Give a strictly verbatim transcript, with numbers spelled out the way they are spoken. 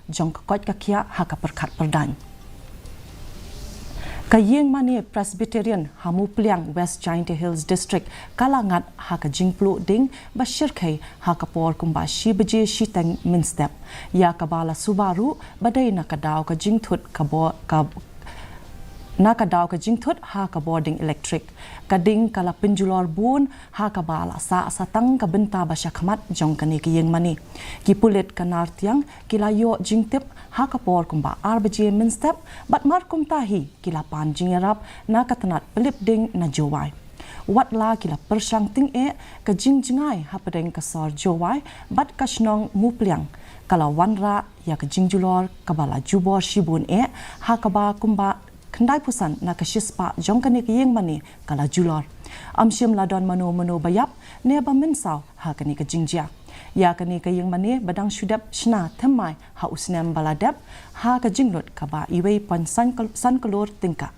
jong ka koit ka khiah ha ka pyrkhat pyrdaiñ. Ka ïing mane Presbyterian ha Mupliang, West Jaintia Hills District, ka la ngat ha ka jingpluh ding ba shyrkhei ha ka por kumba shi baje shiteng mynstep, ïa kaba la suba ruh ba dei na ka daw ka jingthut ka bo-, ka, na ka daw ka jingthut ha ka bording elektrik. Ka ding ka la pynjulor bun ha kaba la sah satang ka bynta ba shakhmat jong kane ka ïing mane. Ki pulit ka Nartiang ki la ïoh jingtip ha ka por kumba ar baje mynstep, bad mar kumta hi ki la pan jingïarap na ka tnat pynlip ding na Jowai. Wat la ki la pyrshang tyngeh, ka jingjngai hapdeng ka sor Jowai bad ka shnong Mupliang ka la wanrah ïa ka jingjulor kaba la jubor shibun eh, ha kaba kumba khyndai phew san na ka shispah jong kane ka ïing mane ka la julor. Ym shym la don mano mano ba ïap ne ba mynsaw ha kane ka jingjia. Ïa kane ka ïing mane ba dang shu dep shna thymmai ha u snem ba la dep, ha ka jinglut kaba iwei point san klur tyngka.